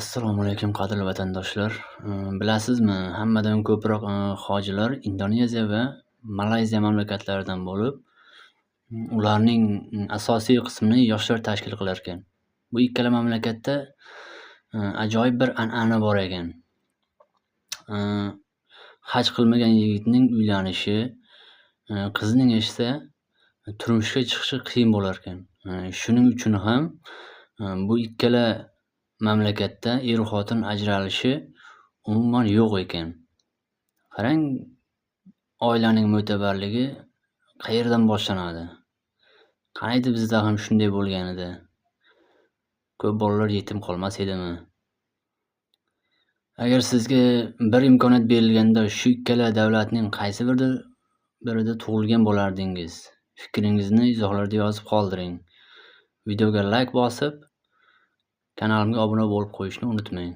Assalomu alaykum, qadrli vatandoshlar. Bilasizmi, hammadan ko'proq hojilar Indoneziya va Malayziya mamlakatlaridan bo'lib, ularning asosiy qismini yoshlar tashkil qilarkan. Bu ikkala mamlakatda ajoyib bir an'ana bor ekan. Haj qilmagan yigitning uylanishi, qizning esa turmushga chiqishi qiyin bo'larkan. Shuning uchun ham bu ikkala mamlakatda er-xotin ajralishi umuman yo'q ekan. Qarang, oilaning mo'tabarligi qayerdan boshlanadi? Qaniydi bizda ham shunday bo'lganida. Ko'p bolalar yetim qolmas edimi? Agar sizga bir imkoniyat berilganda shu ikkala davlatning qaysi birida tug'ilgan bo'lardingiz? Fikringizni izohlarda yozib qoldiring. Videoga layk bosib, kanalimga obuna bo'lib qo'yishni unutmang.